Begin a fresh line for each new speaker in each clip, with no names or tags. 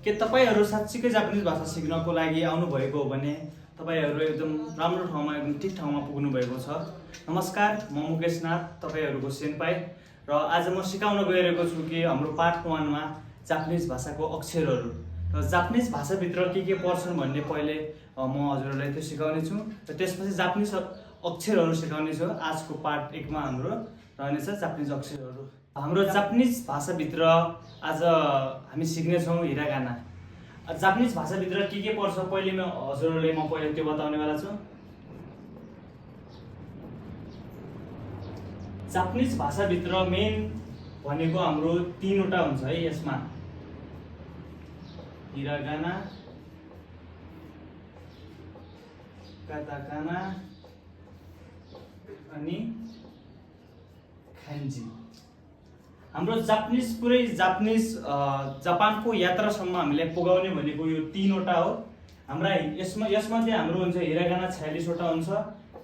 के तपाईहरु साच्चीकै जापानिज भाषा सिक्नको लागि आउनु भएको हो भने तपाईहरु एकदम राम्रो ठाउँमा एकदम ठीक ठाउँमा पुग्नु भएको छ। नमस्कार, म मुकेश नाथ, तपाईहरुको सेन्पाई र आज म सिकाउन गइरहेको छु कि हाम्रो पार्ट 1 मा जापानिज भाषाको अक्षरहरु र जापानिज भाषा भित्र के पर्छन् भन्ने पहिले म हजुरहरुलाई त्यो सिकाउने छु र त्यसपछि जापानिज अक्षरहरु सिकाउने छु। आजको पार्ट 1 मा हाम्रो रहनेछ जापानिज अक्षरहरु। हाम्रो जापानिज भाषा भित्र आज हामी सिक्ने छौं हिरागाना। जापानिज भाषा भित्र के पर्छ पहिले हजुरहरुलाई म पहिले त्यो बताउने वाला छु। जापानिज भाषा भित्र मेन भनेको हाम्रो 3 वटा हुन्छ है। यसमा हिरागाना, काताकाना अनि खान्जी। हाम्रो जापानिज पुरै जापानिज जापानको यात्रासम्म हामीले पुगाउने भनेको यो 3 वटा हो। हाम्रा यसमध्ये हाम्रो हुन्छ हिरागाना 46 वटा हुन्छ,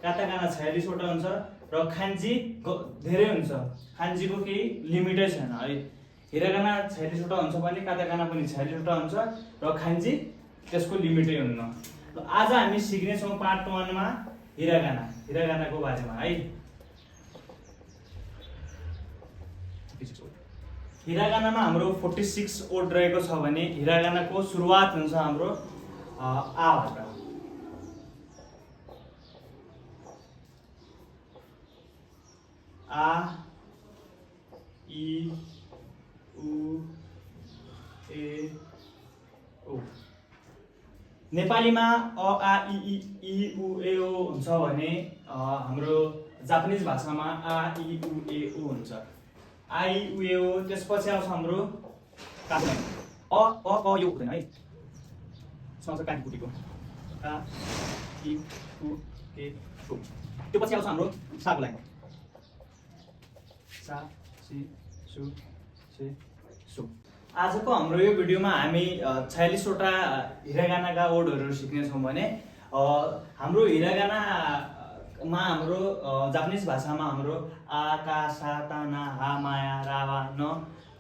काताकाना 46 वटा हुन्छ र खान्जी धेरै हुन्छ। खान्जीको केही लिमिटै छैन है। हिरागाना 46 वटा हुन्छ भने काताकाना पनि 46 वटा हुन्छ र खान्जी त्यसको लिमिटै हुन्न। र आज हामी सिक्ने छौं पार्ट 1 मा हिरागानाको बारेमा है। हिरागानामा हाम्रो 46 वर्ड रहेको छ भने हिरागानाको सुरुवात हुन्छ हाम्रो आबाट। आ, इ, उ, ए, ओ। नेपालीमा अ, आ, इ, उ, ए, ओ हुन्छ भने हाम्रो जापानिज भाषामा आ, इ, उ, ए, ओ हुन्छ। आ, इ, उ, ए, ओ। त्यसपछि आउँछ हाम्रो काठमाडौँ। अ यो हुँदैन है। सँगै काटी फुटेको आ, इ, उ, ए, ओ। त्यो पछि आउँछ हाम्रो साको लाइन। सा, सि, सु, से, सु। आजको हाम्रो यो भिडियोमा हामी 46 वटा हिरागानाका वर्डहरु सिक्ने छौं भने हाम्रो हिरागानामा हाम्रो जापानिज भाषामा हाम्रो आ, का, सा, ता, ना, हा, माया, रा, वा, न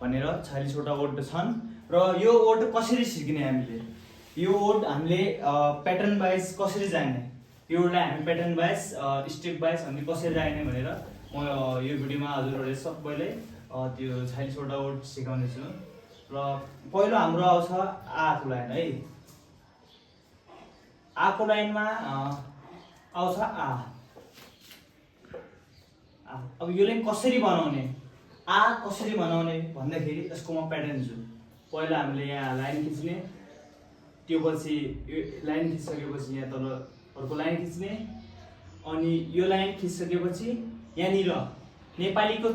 भनेर 46 वटा वर्ड छन्। र यो वर्ड कसरी सिक्ने हामीले? यो वर्ड हामीले प्याटर्न वाइज कसरी जान्ने? यो वर्डलाई हामी प्याटर्न वाइज स्टेप वाइज हामीले कसरी जान्ने भनेर म यो भिडियोमा हजुरहरुले सबैलाई त्यो 46 वटा वर्ड सिकाउने छु। र पहिलो हाम्रो आउँछ आ को लाइन है। आ को लाइनमा आउँछ आ। अब यो लाइन कसरी बनाउने? आ कसरी बनाउने भन्दाखेरि यसको म प्याटर्न छु। पहिला हामीले यहाँ लाइन खिच्ने, त्यो पछि यो लाइन खिचिसकेपछि यहाँ तल अर्को लाइन खिच्ने, अनि यो लाइन खिचिसकेपछि यहाँनिर नेपालीको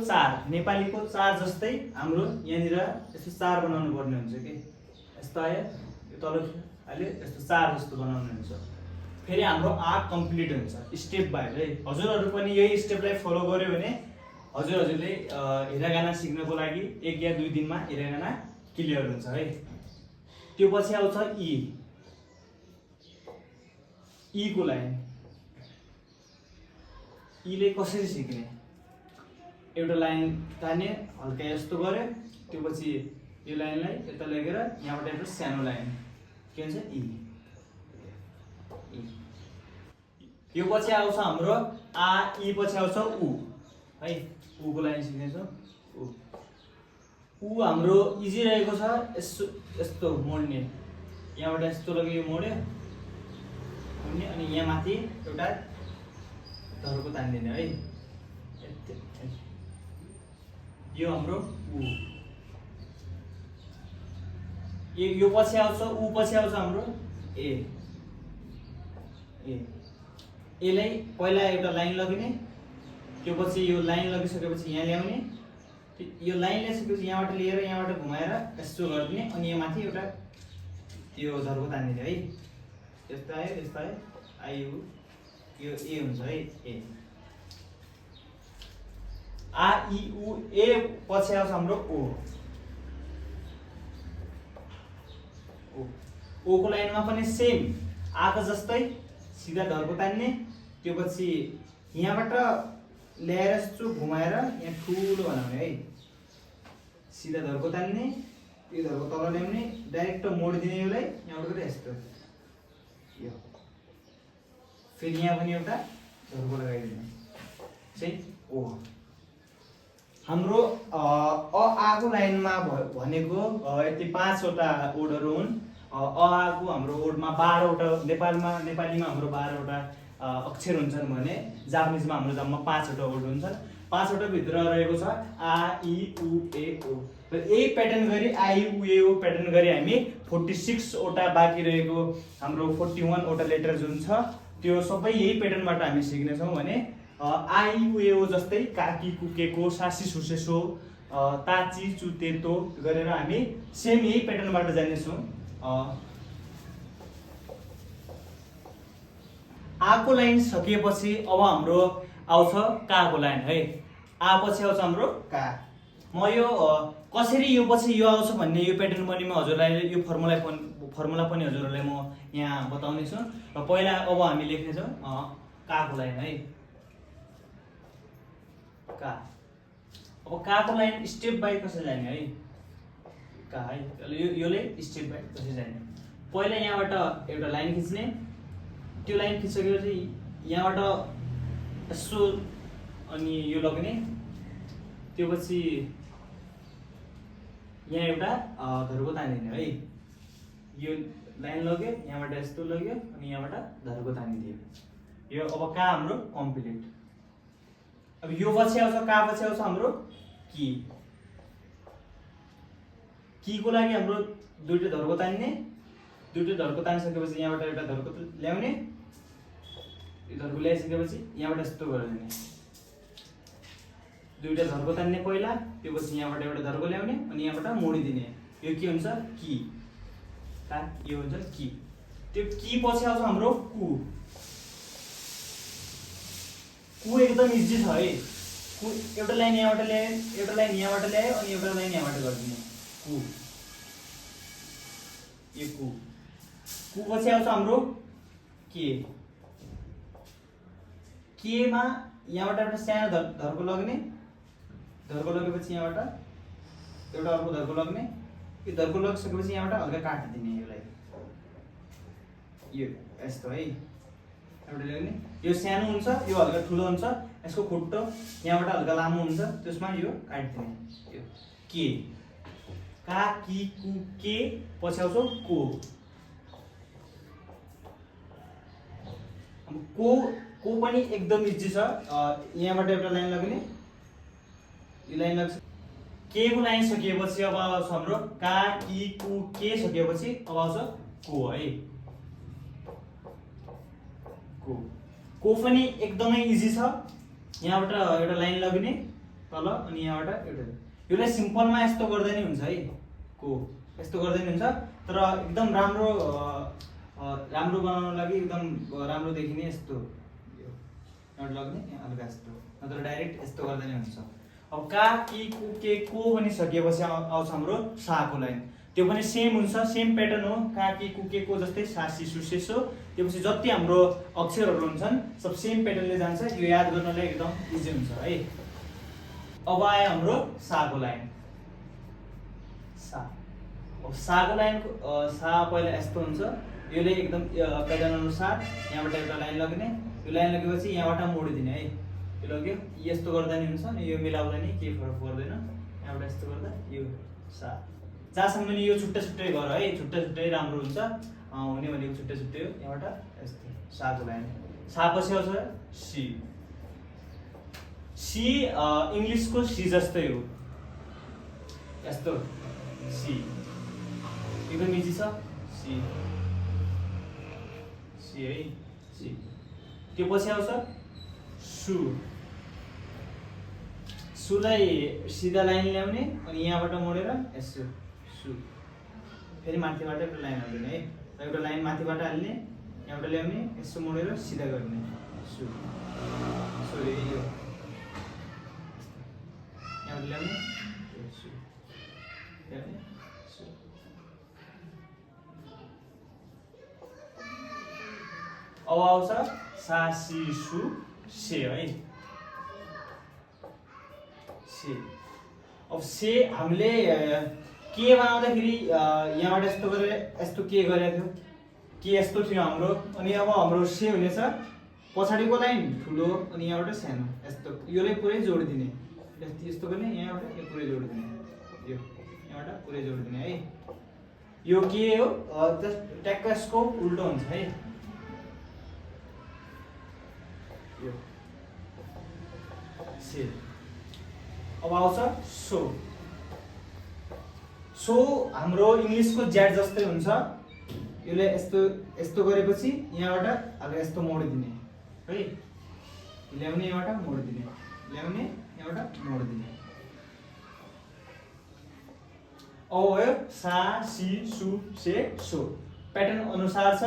4 जस्तै हाम्रो यहाँनिर यस्तो 4 बनाउनु पर्ने हुन्छ के। यस्तो आयो, यो तल अहिले यस्तो 4 जस्तो बनाउनु हुन्छ। फेरि हाम्रो आ कम्प्लिट हुन्छ स्टेप बाइ है। हजुरहरु पनि यही स्टेपलाई फलो गर्यो भने हजुरले हिरागाना सिक्नको लागि 1 या 2 दिनमा हिरागाना क्लियर हुन्छ है। त्यो पछि आउँछ इ। इ को लाइन। इ ले कसरी सिक्ने? एउटा लाइन तान्ने, हल्का यस्तो गर्यो, त्यो पछि यो लाइनलाई यता लगेर यहाँबाट एउटा सानो लाइन के हुन्छ इ। यो पछि आउँछ हाम्रो आ, इ पछि आउँछ उ है। उ को लाइन सिक्ने छौं। उ हाम्रो इजी रहेको छ। यस्तो मोड्ने, यहाँबाट यस्तो लग्यो मोड्यो मोड्ने, अनि यहाँ माथि एउटा धर्को तान्दिने है। यो हाम्रो उ। यो पछि आउँछ उ पछि आउँछ हाम्रो ए। एलाई पहिला एउटा लाइन लगिने, त्यो पछि यो लाइन लगिसकेपछि यहाँ ल्याउने, यो लाइन ल्याइसकेपछि यहाँबाट लिएर यहाँबाट घुमाएर यस्तो गरिदिने, अनि यहाँ माथि एउटा यो धर्को तान्दिने है। यस्तो आयो आयो, यो ए हुन्छ है। ए आ, इ, उ, ए पछि आउँछ हाम्रो ओ। ओ को लाइनमा पनि सेम आ को जस्तै सिधा धर्को तान्ने, त्यो पछि यहाँबाट ल्याएर यस्तो घुमाएर यहाँ ठुलो बनाउने है। सिधा धर्को तान्ने, यो धर्को तल ल्याउने डाइरेक्ट मोडिदिने यसलाई यहाँबाट गएर यस्तो यो फेरि यहाँ पनि एउटा धर्को लगाइदिने चाहिँ ओ हाम्रो अ आको लाइनमा भनेको यति 5 वटा ओडहरू हुन् अ आको हाम्रो ओडमा 12 वटा नेपालीमा हाम्रो 12 वटा अक्षर हुन्छन् भने जापानिजमा हाम्रो जम्मा 5 वटा ओड हुन्छन् 5 वटा भित्र रहेको छ आ इ उ ए ओ र यही प्याटर्न गरी आई उ ए ओ प्याटर्न गरी हामी 46 वटा बाँकी रहेको हाम्रो 41 वटा लेटर जुन छ त्यो सबै यही प्याटर्नबाट हामी सिक्ने छौं भने आई उ ए ओ जस्तै काकी कुकेको सासी सुसेसो ताची चुतेतो गरेर हामी सेम यही प्याटर्नबाट जाने छौं आको लाइन सकिएपछि अब हाम्रो आउँछ काको लाइन है आ पछि आउँछ हाम्रो का म यो कसरी यो पछि यो आउँछ भन्ने यो प्याटर्न पनि म हजुरलाई यो फर्मुला पनि हजुरहरूलाई म यहाँ बताउने छु र पहिला अब हामी लेख्ने छौं काको लाइन है का अब काको लाइन स्टेप बाइ कसरी जाने है का है योले स्टेप बाइ कसरी जाने पहिला यहाँबाट एउटा लाइन खिच्ने त्यो लाइन खिचिसकेपछि यहाँबाट यसो अनि यो लग्ने त्यो पछि यहाँ एउटा धर्को तानिदिने है यो लाइन लग्यो यहाँबाट यस्तो लग्यो अनि यहाँबाट धर्को तानिदियो यो अब का हाम्रो कम्प्लिट अब यो पछि आउँछ का पछि आउँछ हाम्रो की को लागि हाम्रो दुईटा धर्को तान्ने दुईटा धर्को तानिसकेपछि यहाँबाट एउटा धर्को ल्याउने यो धर्को ल्याइसकेपछि यहाँबाट यस्तो गरिदिने दुईटा धर्को तान्ने पहिला त्यो पछि यहाँबाट एउटा धर्को ल्याउने अनि यहाँबाट मोडिदिने यो के हुन्छ की का यो हुन्छ की त्यो की पछि आउँछ हाम्रो कु एकदम इजी छ है कु एउटा लाइन यहाँबाट ल्यायो एउटा लाइन यहाँबाट ल्यायो अनि एउटा लाइन यहाँबाट गरिदिने कु यो कु पछि आउँछ हाम्रो के मा यहाँबाट एउटा सानो धर्को लग्ने धर्को लगेपछि यहाँबाट एउटा अर्को धर्को लग्ने यो धर्को लगिसकेपछि यहाँबाट हल्का काटिदिने यसलाई यो यस्तो है एउटा ल्याउने यो सानो हुन्छ यो हल्का ठुलो हुन्छ यसको खुट्टो यहाँबाट हल्का लामो हुन्छ त्यसमा यो काटिदिने यो के का की कु के पछि आउँछ को पनि एकदम इजी छ यहाँबाट एउटा लाइन लग्ने यो लाइन लाग्छ के को लाइन सकिएपछि अब आउँछ हाम्रो का की कु के सकिएपछि अब आउँछ को है को पनि एकदमै इजी छ यहाँबाट एउटा लाइन लग्ने तल अनि यहाँबाट एउटा योलाई सिम्पलमा यस्तो गर्दै नै हुन्छ है को यस्तो गर्दै नै हुन्छ तर एकदम राम्रो बनाउनको लागि एकदम राम्रो देखिने यस्तो यो एउटा लग्ने हल्का यस्तो नत्र डाइरेक्ट यस्तो गर्दै नै हुन्छ अब का की कु के को पनि सकिएपछि आउँछ हाम्रो साको लाइन त्यो पनि सेम हुन्छ सेम प्याटर्न हो का की कु के को जस्तै सासी सुसेसो त्यसपछि जति हाम्रो अक्षरहरू हुन्छन् सब सेम प्याटर्नले जान्छ यो याद गर्नलाई एकदम इजी हुन्छ है अब आयो हाम्रो साको लाइन साको लाइनको सा पहिला यस्तो हुन्छ योले एकदम प्याटर्न अनुसार यहाँबाट एउटा लाइन लग्ने यो लाइन लगेपछि यहाँबाट मोडिदिने है यो लग्यो यस्तो गर्दा नि हुन्छ अनि यो मिलाउँदा नि केही फरक पर्दैन यहाँबाट यस्तो गर्दा यो सा जहाँसम्म नि यो छुट्टै छुट्टै गर है छुट्टै राम्रो हुन्छ हुने भनेको छुट्टै हो यहाँबाट यस्तो साको लाइन सा पछि आउँछ सी इङ्ग्लिसको सी जस्तै हो यस्तो सी एकदम इजी छ सी है सी त्यो पछि आउँछ सुलाई सिधा लाइन ल्याउने अनि यहाँबाट मोडेर यसो सु फेरि माथिबाट एउटा लाइन हाल्ने है एउटा लाइन माथिबाट हाल्ने यहाँबाट ल्याउने यसो मोडेर सिधा गर्ने सु सरी यो यहाँबाट ल्याउने सु ल्याउने सु अब आउँछ सा सी सु से है से अब से हामीले के बनाउँदाखेरि यहाँबाट यस्तो गरेर यस्तो के गरेको थियो, के यस्तो थियो हाम्रो। अनि अब हाम्रो से हुनेछ पछाडिको लाइन ठुलो अनि यहाँबाट सानो यस्तो, योले पुरै जोडिदिने, यस्तो गर्ने, यहाँबाट यो पुरै जोडिदिने, यो यहाँबाट पुरै जोडिदिने है। यो के हो, ट्याक्क यसको उल्टो हुन्छ है। यो से अब आउँछ सो। सो हाम्रो इङ्ग्लिसको ज्याड जस्तै हुन्छ। यसले यस्तो यस्तो गरेपछि यहाँबाट अब यस्तो मोडिदिने है, ल्याउने यहाँबाट मोडिदिने, ल्याउने यहाँबाट मोडिदिने। अब भयो सा सी सु से सो, प्याटर्न अनुसार छ।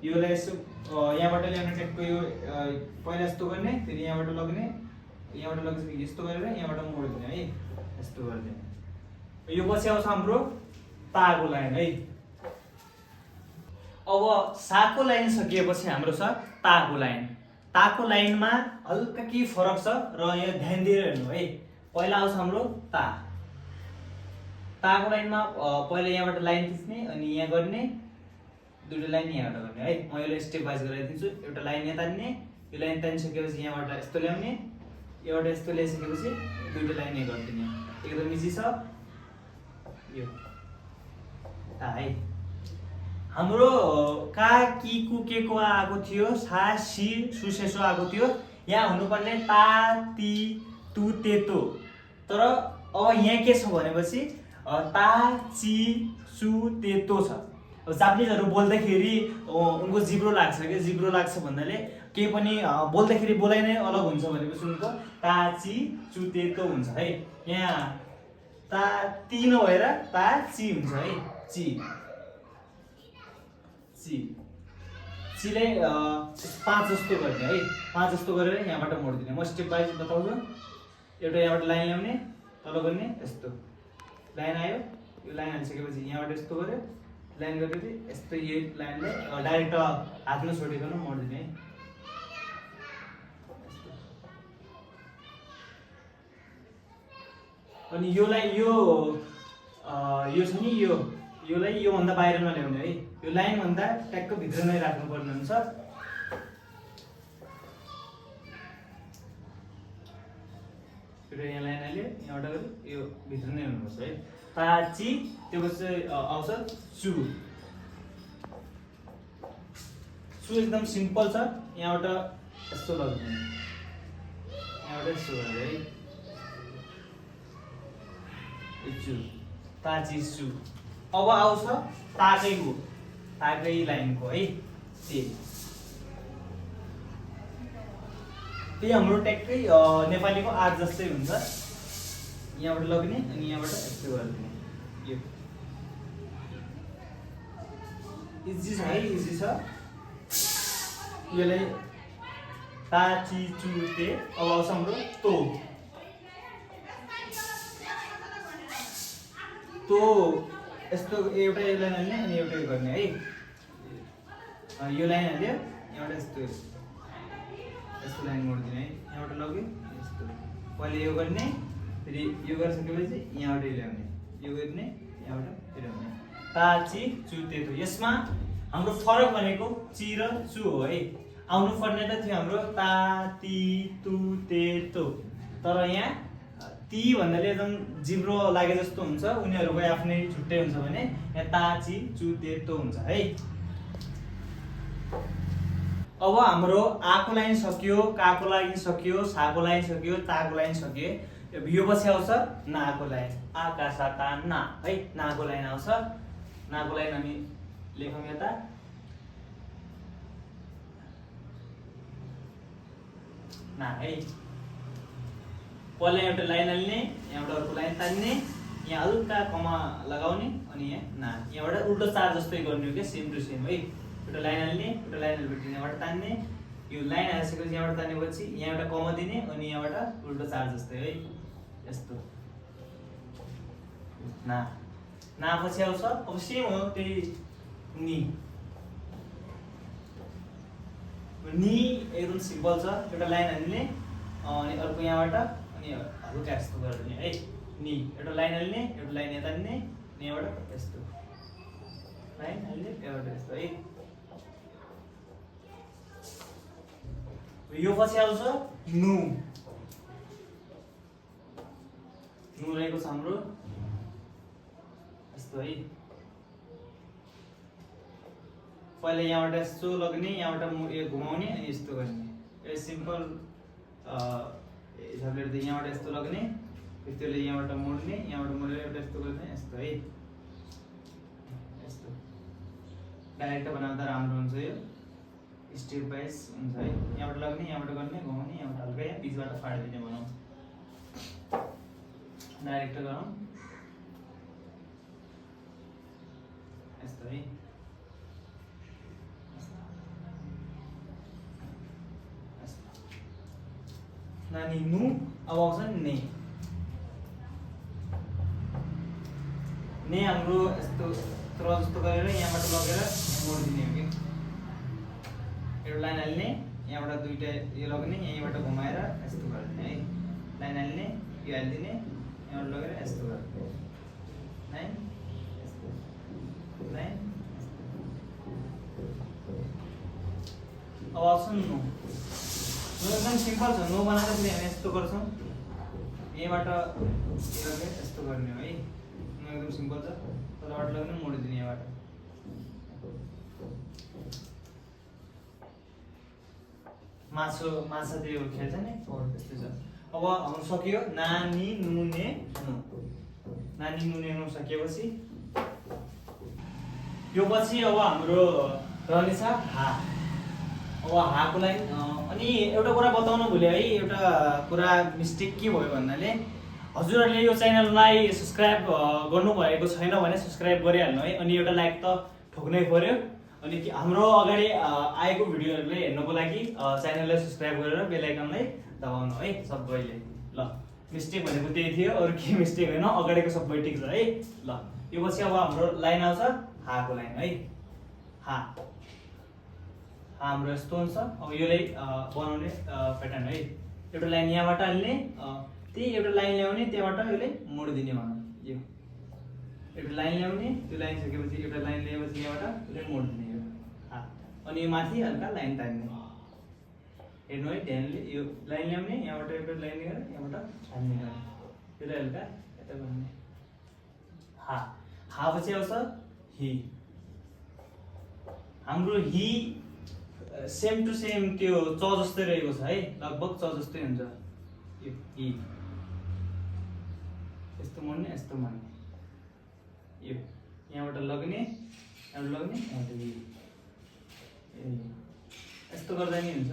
योलाई यसो यहाँबाट ल्याउने ट्याक्क यो पहिला यस्तो गर्ने, फेरि यहाँबाट लग्ने, यहाँबाट लग्छ यस्तो गरेर यहाँबाट मोडिदिने है, यस्तो गरिदिने। यो पछि आउँछ हाम्रो ताको लाइन है। अब साको लाइन सकिएपछि हाम्रो छ ताको लाइन। ताको लाइनमा हल्का के फरक छ र यहाँ ध्यान दिएर हेर्नु है। पहिला आउँछ हाम्रो ता। ताको लाइनमा पहिला यहाँबाट लाइन खिच्ने अनि यहाँ गर्ने, दुईटा लाइन यहाँबाट गर्ने है। म यसलाई स्टेप वाइज गराइदिन्छु। एउटा लाइन यहाँ तान्ने, यो लाइन तानिसकेपछि यहाँबाट यस्तो ल्याउने, एउटा यस्तो ल्याइसकेपछि दुईटा लाइन यहाँ गरिदिने, एकदम इजी छ यो ता है। हाम्रो का कि कु के को आएको थियो, सा सी सु से सो आएको थियो। यहाँ हुनुपर्ने ता ती तु ते तो। तर अब यहाँ के छ भनेपछि ता ची सु ते तो छ। अब जापानिजहरू बोल्दाखेरि उनको जिब्रो लाग्छ के, जिब्रो लाग्छ भन्नाले केही पनि बोल्दाखेरि बोलाइ नै अलग हुन्छ भनेपछि उनको ता ची चु ते तो हुन्छ है। यहाँ ता ती नभएर ता ची हुन्छ है, ची ची। चीले 5 जस्तो गर्ने है, 5 जस्तो गरेर यहाँबाट मोडिदिने। म स्टेप वाइज बताउँछु। एउटा यहाँबाट लाइन ल्याउने, तल गर्ने, यस्तो लाइन आयो, यो लाइन हालिसकेपछि यहाँबाट यस्तो गर्यो, लाइन गरेपछि यस्तो यो लाइनलाई डाइरेक्ट हातमा छोडिकन मोडिदिने है। अनि योलाई यो छ नि, योलाई योभन्दा बाहिर नल्याउने है। यो लाइन भन्दा ट्याक्क भित्र नै राख्नुपर्ने हुन्छ। फेरि यहाँ लाइन हाल्यो, यहाँबाट गयो, यो भित्र नै हुनुपर्छ है। ता ची त्यो पछि आउँछ चु। चु एकदम सिम्पल छ। यहाँबाट यस्तो लग्ने, यहाँबाट यस्तो गरेर है, चु ता ची चु। अब आउँछ ताकैको, ताकै लाइनको है त्यही हाम्रो ट्याक्कै नेपालीको आर्ट जस्तै हुन्छ। यहाँबाट लग्ने अनि यहाँबाट यस्तो गरिदिने, यो इजी छ है, इजी छ। यसलाई ता ची चु ते। अब आउँछ हाम्रो तो। तो यस्तो एउटा यो लाइन हाल्ने अनि एउटा यो गर्ने है। यो लाइन हाल्यो, यहाँबाट यस्तो यस्तो लाइन मोडिदिने है, यहाँबाट लग्यो यस्तो। पहिले यो गर्ने, फेरि यो गरिसकेपछि यहाँबाट यो ल्याउने, यो गर्ने, यहाँबाट यो ल्याउने। ता ची चु ते तो। यसमा हाम्रो फरक भनेको ची र चु हो है। आउनु पर्ने त थियो हाम्रो ता ती तु ते तो। तर यहाँ ती भन्नाले एकदम जिब्रो लागे जस्तो हुन्छ, उनीहरूको आफ्नै छुट्टै हुन्छ भने यहाँ ता ची चु ते तो हुन्छ है। अब हाम्रो आको लाइन सकियो, काको लाइन सकियो, साको लाइन सकियो, ताको लाइन सकियो। यो पछि आउँछ नाको लाइन। आ का सा ता ना है, नाको लाइन आउँछ। नाको लाइन हामी लेखौँ यता, ना है। पहिला एउटा लाइन हाल्ने, यहाँबाट अर्को लाइन तान्ने, यहाँ हल्का कमा लगाउने अनि यहाँ ना, यहाँबाट उल्टो चार जस्तै गर्ने हो क्या, सेम टु सेम है। एउटा लाइन हाल्ने, एउटा लाइन हालेपछि यहाँबाट तान्ने, यो लाइन हालिसकेपछि यहाँबाट तानेपछि यहाँ एउटा कमा दिने अनि यहाँबाट उल्टो चार जस्तै है, यस्तो ना। ना पछि आउँछ अब सेम हो त्यही नि। नि एकदम सिम्पल छ। एउटा लाइन हाल्ने अनि अर्को यहाँबाट अनि हल्का यस्तो गर्ने है, नि। एउटा लाइन हाल्ने, एउटा लाइन यहाँ तान्ने, यहाँबाट यस्तो लाइन हाल्ने यहाँबाट यस्तो है। यो पछि आउँछ नु रहेको छ हाम्रो यस्तो है। पहिला यहाँबाट यस्तो लग्ने यहाँबाट यो घुमाउने अनि यस्तो गर्ने यो सिम्पल हिसाबले त यहाँबाट यस्तो लग्ने फेरि त्यसले यहाँबाट मोड्ने यहाँबाट मोडेर एउटा यस्तो गर्ने यस्तो है। यस्तो डाइरेक्ट बनाउँदा राम्रो हुन्छ यो स्टेप वाइज हुन्छ है। यहाँबाट लग्ने यहाँबाट गर्ने घुमाउने यहाँबाट हल्का यहाँ बिचबाट फाडिदिने भनौँ डाइरेक्ट गरौँ यस्तो है। नानी नु अब आउँछ ने हाम्रो यस्तो तर जस्तो गरेर यहाँबाट लगेर मोडिदिने हो कि एउटा लाइन हाल्ने यहाँबाट दुईटा यो लग्ने यहीँबाट घुमाएर यस्तो गरिदिने है। लाइन हाल्ने यो हालिदिने यहाँबाट लगेर यस्तो गर्ने लाइन यस्तो लाइन अब आउँछ नु एकदम सिम्पल छ। नो बनाउँदाखेरि हामी यस्तो गर्छौँ यहीँबाट यस्तो गर्ने हो है। नो एकदम सिम्पल छ। तलबाट लग्ने मोडिदिने यहाँबाट माछा त्यो खेल्छ नि त्यस्तो छ। अब हाम्रो सक्यो नानी नुने नु नानी नुने नु सकिएपछि यो पछि अब हाम्रो रहनेछ हा। अब हाको लाइन अनि एउटा कुरा बताउनु भुल्यो है। एउटा कुरा मिस्टेक के भयो भन्नाले हजुरहरूले यो च्यानललाई सब्सक्राइब गर्नुभएको छैन भने सब्सक्राइब गरिहाल्नु है। अनि एउटा लाइक त ठोक्नै पर्यो। अनि हाम्रो अगाडि आएको भिडियोहरूले हेर्नको लागि च्यानललाई सब्सक्राइब गरेर बेल आइकनलाई दबाउनु है सबैले। ल मिस्टेक भनेको त्यही थियो, अरू के मिस्टेक होइन, अगाडिको सबै ठिक छ है। ल यो पछि अब हाम्रो लाइन आउँछ हाको लाइन है। हा हाम्रो यस्तो हुन्छ। अब यसलाई बनाउने प्याटर्न है। एउटा लाइन यहाँबाट हाल्ने त्यही एउटा लाइन ल्याउने त्यहाँबाट यसले मोडिदिने भनौँ। यो एउटा लाइन ल्याउने त्यो लाइन सकेपछि एउटा लाइन ल्याएपछि यहाँबाट यसले मोडिदिने यो हा। अनि यो माथि हल्का लाइन तान्ने हेर्नु है ध्यानले। यो लाइन ल्याउने यहाँबाट एउटा लाइन लिएर यहाँबाट हाल्ने त्यसलाई हल्का यता गर्ने हा। हा पछि आउँछ हि। हाम्रो हि सेम टु सेम त्यो च जस्तै रहेको छ है। लगभग च जस्तै हुन्छ यो हि। यस्तो मोड्ने यस्तो मोड्ने यो यहाँबाट लग्ने यहाँबाट लग्ने यहाँबाट हि यस्तो गर्दा नि हुन्छ।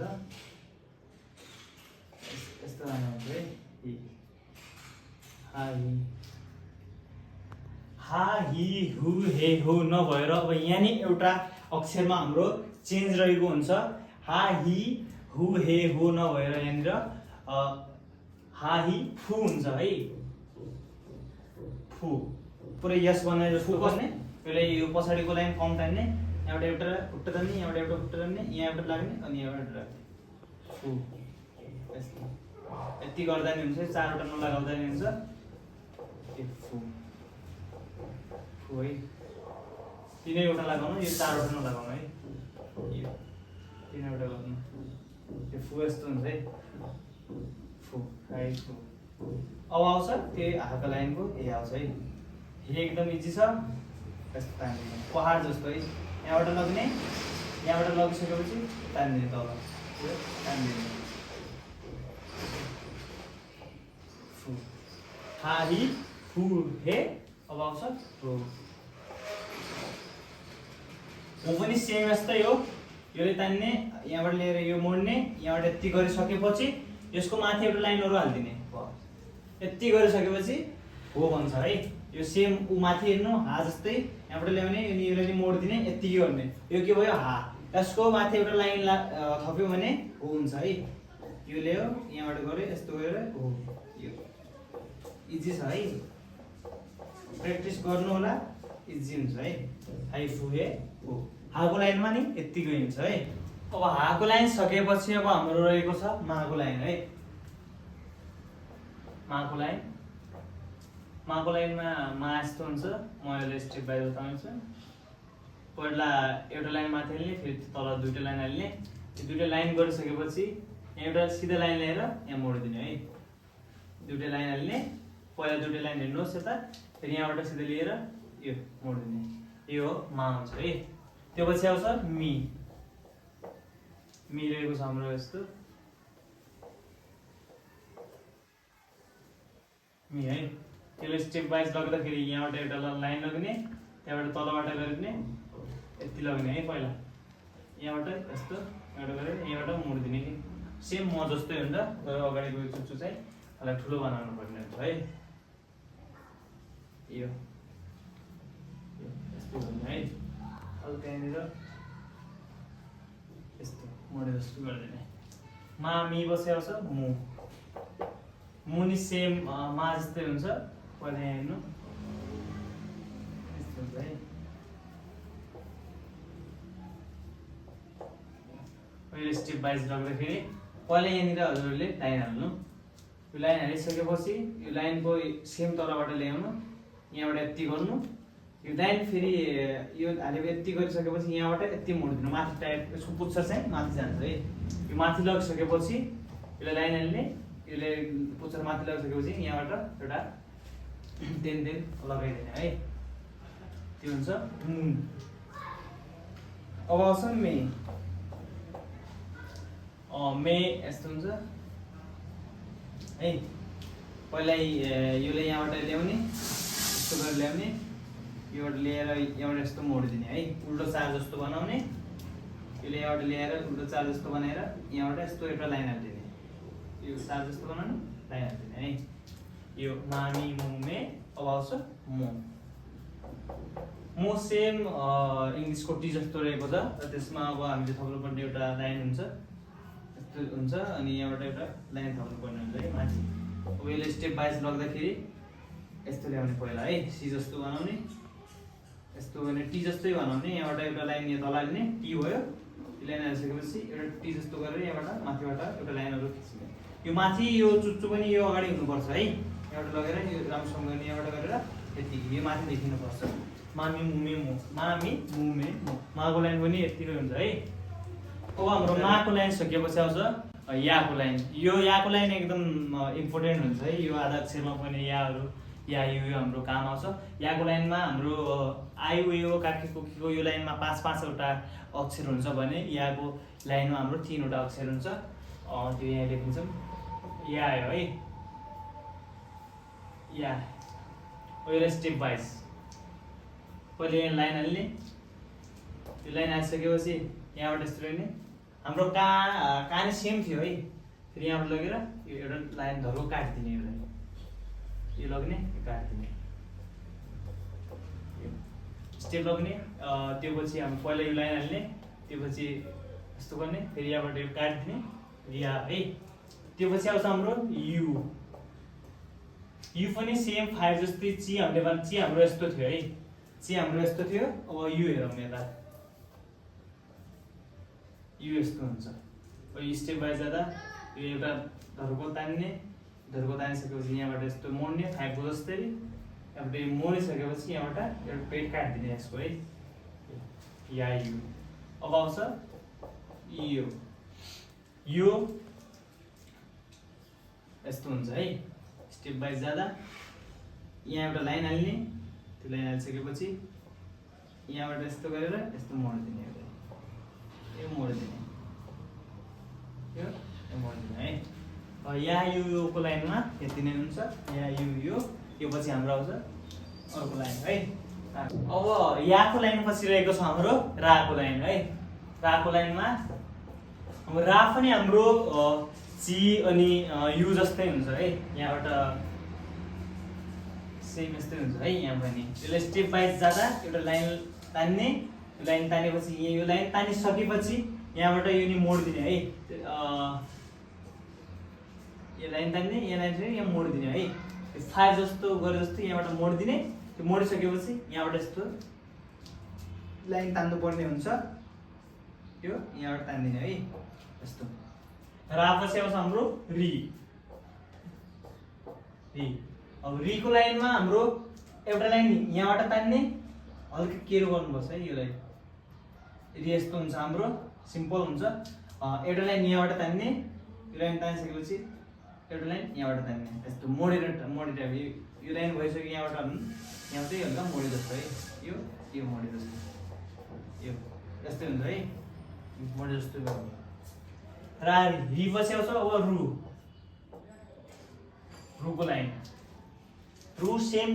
यस्तो गर्नु हुन्छ है हि हा हि हा हि हु हे हो नभएर अब यहाँ नि एउटा अक्षरमा हाम्रो चेन्ज रहेको हुन्छ। हा हि हु हे हो नभएर यहाँनिर हा हि फु हुन्छ है। फु पुरै यस बनाएर जस्तो गर्ने। यसले यो पछाडिको लाइन कम तान्ने यहाँबाट एउटा खुट्टा तान्ने यहाँबाट एउटा खुट्टा तान्ने यहाँबाट लाग्ने अनि यहाँबाट राख्ने फु यस्तो। यति गर्दा नि हुन्छ। चारवटा नलगाउँदा नि हुन्छ। फु फु है। तिनैवटा लगाउनु यो चारवटा नलगाउनु है। यो तिनवटा गर्नु त्यो फु यस्तो हुन्छ है। फु हाई फु। अब आउँछ त्यही हाको लाइनको हे आउँछ है। हे एकदम इजी छ। यस्तो तान्ने पहाड जस्तो है। यहाँबाट लग्ने यहाँबाट लगिसकेपछि तान्ने तल तान्दिने फु हा हि फु हे। अब आउँछ हो। हो पनि सेम यस्तै हो। यसले तान्ने यहाँबाट लिएर यो मोड्ने यहाँबाट यति गरिसकेपछि यसको माथि एउटा लाइनहरू हालिदिने। यति गरिसकेपछि हो भन्छ है। यो सेम ऊ माथि हेर्नु हा जस्तै यहाँबाट ल्याउने अनि यसलाई मोडिदिने यति गर्ने। यो के भयो हा। यसको माथि एउटा लाइन थप्यो भने हो हुन्छ है। यो ल्यायो यहाँबाट गऱ्यो यस्तो गरेर हो। यो इजी छ है। प्र्याक्टिस गर्नु होला इजी हुन्छ है। हाई फु हे हो। हाको लाइनमा नि यतिकै हुन्छ है। अब हाको लाइन सकेपछि अब हाम्रो रहेको छ माको लाइन है। माको लाइन माको लाइनमा मा यस्तो हुन्छ। म यसलाई स्टेप बाई बताउँछु। पहिला एउटा लाइन माथि हाल्ने, फेरि तल दुईटा लाइन हाल्ने। यो दुईटा लाइन गरिसकेपछि यहाँ एउटा सिधा लाइन लिएर यहाँ मोडिदिने है। दुईटा लाइन हाल्ने, पहिला दुईटा लाइन हेर्नुहोस् यता, फेरि यहाँबाट सिधा लिएर यो मोडिदिने। यो मा हुन्छ है। त्यो पछि आउँछ मी। मी रहेको छ हाम्रो यस्तो मी है। त्यसले स्टेप वाइज लग्दाखेरि यहाँबाट एउटा लाइन लग्ने, त्यहाँबाट तलबाट गरिदिने, यति लग्ने है। पहिला यहाँबाट यस्तो एउटा गरेर यहाँबाट मोडिदिने कि सेम म जस्तै हुन्छ, तर अगाडिको चुच्चो चाहिँ अलग ठुलो बनाउनु पर्ने हुन्छ है। यो यस्तो गर्ने है। हल्का यहाँनिर यस्तो मोडे जस्तो गरिदिने। मा मी बसे आउँछ मु। मु नि सेम मा जस्तै हुन्छ। पहिला यहाँ हेर्नु यस्तो हुन्छ है। अहिले स्टेप वाइज लग्दाखेरि पहिला यहाँनिर हजुरहरूले लाइन हाल्नु। यो लाइन हालिसकेपछि यो लाइनको सेम तलबाट ल्याउनु, यहाँबाट यति गर्नु। यो लाइन फेरि यो हालेको यति गरिसकेपछि यहाँबाट यति मोडिदिनु। माथि टाइप यसको पुच्छर चाहिँ माथि जान्छ है। यो माथि लगिसकेपछि यसलाई लाइन हाल्ने, यसले पुच्छर माथि लगिसकेपछि यहाँबाट एउटा देन लगाइदिने है। त्यो हुन्छ मुन। अब आउँछ मे। मे यस्तो हुन्छ है। पहिला योले यहाँबाट ल्याउने, यस्तो गरेर ल्याउने, योबाट ल्याएर यहाँबाट यस्तो मोडिदिने है। उल्टो चार जस्तो बनाउने, यसले यहाँबाट ल्याएर उल्टो चार जस्तो बनाएर यहाँबाट यस्तो एउटा लाइन हालिदिने। यो चार जस्तो बनाउनु, लाइन हालिदिने है। यो मामी मुमे। अब आउँछ मो। मो सेम इङ्ग्लिसको टी जस्तो रहेको छ, र त्यसमा अब हामीले थप्नुपर्ने एउटा लाइन हुन्छ, यस्तो हुन्छ, अनि यहाँबाट एउटा लाइन थप्नुपर्ने हुन्छ है माथि। अब यसले स्टेप वाइज लग्दाखेरि यस्तो ल्याउने पहिला है। सी जस्तो बनाउने, यस्तो भने टी जस्तै बनाउने। यहाँबाट एउटा लाइन यहाँ तल हाल्ने, टी भयो। यो लाइन हालिसकेपछि एउटा टी जस्तो गरेर यहाँबाट माथिबाट एउटा लाइनहरू खिच्ने। यो माथि यो चुच्चो पनि यो अगाडि हुनुपर्छ है। यहाँबाट लगेर यो राम्रोसँग गर्ने, यहाँबाट गरेर यतिकै यो माथि देखिनुपर्छ। मामी मुमे मो। मामी मुमे मो। माको लाइन पनि यतिकै हुन्छ है। अब हाम्रो माको लाइन सकिएपछि आउँछ याको लाइन। यो याको लाइन एकदम इम्पोर्टेन्ट हुन्छ है। यो आधा अक्षरमा पनि याहरू या यो हाम्रो काम आउँछ। याको लाइनमा हाम्रो आई उ यो काकी कुकीको यो लाइनमा 5-5वटा अक्षर हुन्छ भने याको लाइनमा हाम्रो 3वटा अक्षर हुन्छ। त्यो यहाँ लेखिन्छौँ या आयो है। या यो स्टेप वाइज पहिले यहाँ लाइन हाल्ने, त्यो लाइन हालिसकेपछि यहाँबाट यस्तो रहने। हाम्रो कहानी सेम थियो है। फेरि यहाँबाट लगेर यो एउटा लाइन धर्को काटिदिने, यो लग्ने, यो काटिदिने, स्टेप लग्ने। त्यो पछि हामी पहिला यो लाइन हाल्ने, त्यो पछि यस्तो गर्ने, फेरि यहाँबाट यो काटिदिने या है। त्यो पछि आउँछ हाम्रो यु। यु पनि सेम 5 जस्तै। ची हाम्रो यस्तो थियो है। ची हाम्रो यस्तो थियो। अब यु हेरौँ यता, यु यस्तो हुन्छ। यो स्टेप वाइज जाँदा यो एउटा धर्को तान्ने, धर्को तानिसकेपछि यहाँबाट यस्तो मोड्ने 5 को जस्तै। यहाँबाट यो मोडिसकेपछि यहाँबाट एउटा पेट काटिदिने यसको है। या यु। अब आउँछ यो। यो यस्तो हुन्छ है। स्टेप वाइज जाँदा यहाँ एउटा लाइन हाल्ने, त्यो लाइन हालिसकेपछि यहाँबाट यस्तो गरेर यस्तो मोडिदिने, यो मोडिदिने, यो मोडिदिने है। या युको लाइनमा यति नै हुन्छ। या यो पछि हाम्रो आउँछ अर्को लाइन है। अब याको लाइन पछि रहेको छ हाम्रो राको लाइन है। राको लाइनमा अब रा पनि हाम्रो ची अनि यु जस्तै हुन्छ है। यहाँबाट सेम यस्तै हुन्छ है। यहाँ पनि यसलाई स्टेप वाइज जाँदा एउटा लाइन तान्ने, लाइन तानेपछि यो लाइन तानिसकेपछि यहाँबाट यो नि मोडिदिने है। यो लाइन तान्ने, यो लाइन यहाँ मोडिदिने है। 5 जस्तो गरे जस्तो यहाँबाट मोडिदिने। त्यो मोडिसकेपछि यहाँबाट यस्तो लाइन तान्नु पर्ने हुन्छ। यो यहाँबाट तान्दिने है यस्तो। रा पछि आउँछ हाम्रो री। री अब री को लाइनमा हाम्रो एउटा लाइन यहाँबाट तान्ने हल्का केयर गर्नुपर्छ है। यो लाइन री यस्तो हुन्छ हाम्रो सिम्पल हुन्छ। एउटा लाइन यहाँबाट तान्ने, यो लाइन तानिसकेपछि एउटा लाइन यहाँबाट तान्ने, यस्तो मोडेर यो लाइन भइसक्यो यहाँबाट यहाँ चाहिँ हल्का मोडे जस्तो है। यो मोडे जस्तो यो यस्तै हुन्छ है, मोडे जस्तो गर्नु। र री पछि आउँछ अब रुको लाइन। रु सेम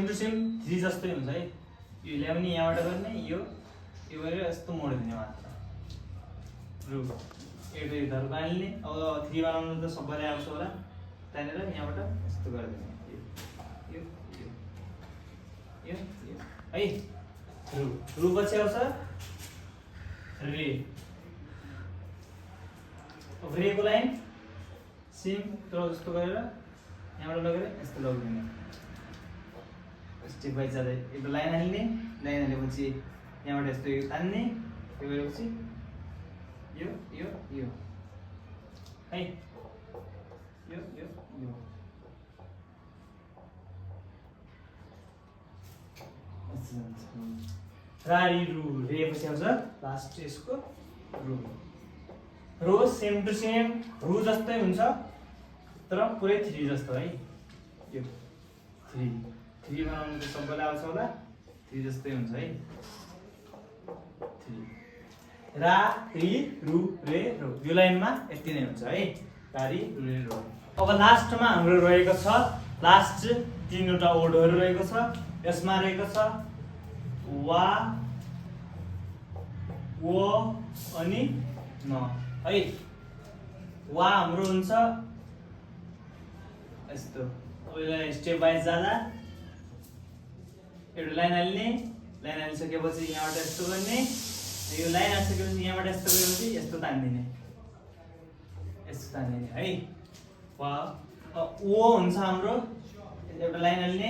टु सेम 3 जस्तै हुन्छ है। यो ल्याउने यहाँबाट गर्ने, यो गरेर यस्तो मोडिदिने मात्र। रु एउटा धर बाल्ने। अब 3 बनाउनु त सबैलाई आउँछ होला, त्यहाँनिर यहाँबाट यस्तो गरिदिने यो है। रु पछि आउँछ रे। अब रेको लाइन सेम तर जस्तो गरेर यहाँबाट लगेर यस्तो लगिदिने, स्टेप बाई जाँदै एउटा लाइन हाल्ने, लाइन हालेपछि यहाँबाट यस्तो यो तान्ने, यो गरेपछि यो है, यो रारी रु रे पछि आउँछ लास्ट यसको रो सेम टु सेम रु जस्तै हुन्छ तर पुरै 3 जस्तो है। यो 3 बनाउनु त सबैलाई आउँछ होला, 3 जस्तै हुन्छ है। 3 रा रि रु रे रो यो लाइनमा यति नै हुन्छ है। रा रि रु रे रो। अब लास्टमा हाम्रो रहेको छ लास्ट 3वटा ओडहरू रहेको छ। यसमा रहेको छ वा वो अनि न है। वा हाम्रो हुन्छ यस्तो। अब यसलाई स्टेप वाइज जाँदा एउटा लाइन हाल्ने, लाइन हालिसकेपछि यहाँबाट यस्तो गर्ने, यो लाइन हालिसकेपछि यहाँबाट यस्तो गरेपछि यस्तो तान्दिने, यस्तो तान्दिने है। वा ओ हुन्छ हाम्रो एउटा लाइन हाल्ने,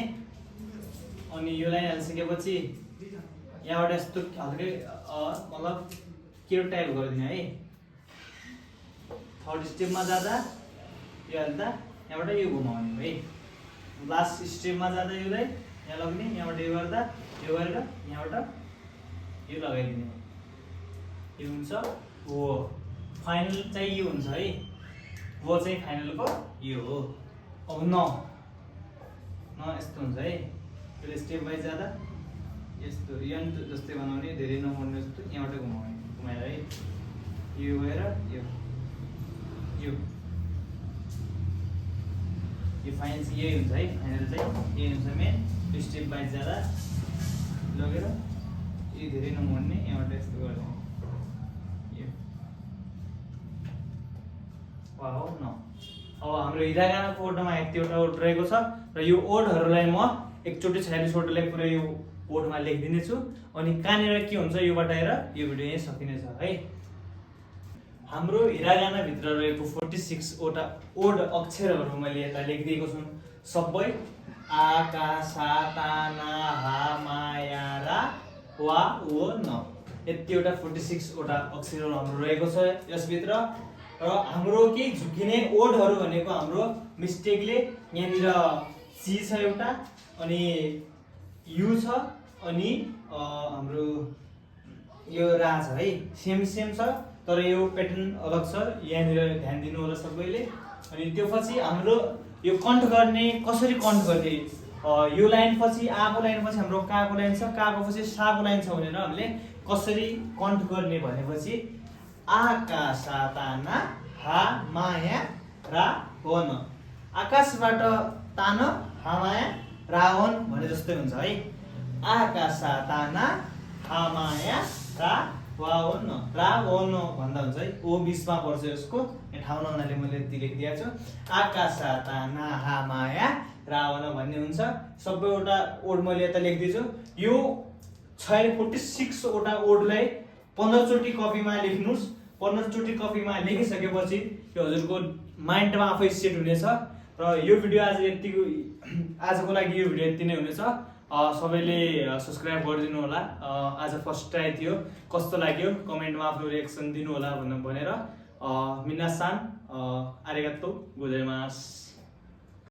अनि यो लाइन हालिसकेपछि यहाँबाट यस्तो हल्कै मतलब केयर टाइप गरिदिने है। 3rd स्टेपमा जाँदा यो हाल्दा यहाँबाट यो घुमाउने है। लास्ट स्टेपमा जाँदा योलाई यहाँ लग्ने, यहाँबाट यो गर्दा यो गरेर यहाँबाट यो लगाइदिने, यो हुन्छ हो। फाइनल चाहिँ यो हुन्छ है। वो चाहिँ फाइनलको यो हो। अब न यस्तो हुन्छ है। यो स्टेप वाइज जाँदा यस्तो यन जस्तै बनाउने, धेरै नमोड्ने जस्तो यहाँबाट घुमाएर है। यो गएर यो फाइनल चाहिँ यही हुन्छ है। फाइनल चाहिँ यही हुन्छ मेन। स्टेप वाइज जाँदा लगेर यो धेरै नमोड्ने, यहाँबाट यस्तो गर्दैन यो वा हो न। अब हाम्रो हिरागानाको ओडमा यतिवटा ओड रहेको छ र यो ओडहरूलाई म एकचोटि 46 वटालाई पुरै यो ओडमा लेखिदिने छु। अनि कहाँनिर के हुन्छ यो बताएर यो भिडियो यहीँ सकिनेछ है। हाम्रो हिरागाना भित्र रहेको 46 वटा ओड अक्षरहरू मैले यता लेखिदिएको छु। सबै आ का सा ता ना हा मा या रा वा वो न यतिवटा 46 वटा अक्षरहरू हाम्रो रहेको छ यसभित्र। र हाम्रो केही झुकिने ओडहरू भनेको हाम्रो मिस्टेकले यहाँनिर सी छ एउटा, अनि यु छ, अनि हाम्रो यो रा छ है। सेम छ तर यो प्याटर्न अलग छ, यहाँनिर ध्यान दिनु होला सबैले। अनि त्यो पछि हाम्रो यो कन्ट गर्ने कसरी कन्ट गर्ने, यो लाइन पछि आको लाइन पछि हाम्रो काको लाइन छ, काको पछि साको लाइन छ भनेर हामीले कसरी कन्ट गर्ने भनेपछि आका सा ता ना हा माया रा वन। आकाशबाट तान हामाया रावण भने जस्तै हुन्छ है। आका सा ता ना हा माया रा वावन रावण भन्दा हुन्छ है। ओ 20 मा पर्छ यसको, यहाँ ठाउँ नहुनाले मैले यति लेखिदिएको छु। आकाशा ता ना हा माया रावण भन्ने हुन्छ। सबैवटा ओड मैले यता लेखिदिन्छु। यो 46 वटा ओडलाई 15 चोटि कपीमा लेख्नुस्। 15 चोटि कपीमा लेखिसकेपछि यो हजुरको माइन्डमा आफै सेट हुनेछ। र यो भिडियो आजको लागि यो भिडियो यति नै हुनेछ। सबैले सब्स्क्राइब गरिदिनु होला। आज फर्स्ट ट्राई थियो, कस्तो लाग्यो कमेन्टमा आफ्नो रिएक्सन दिनु होला भनेर मिनासान आरिगातो गोजाइमास।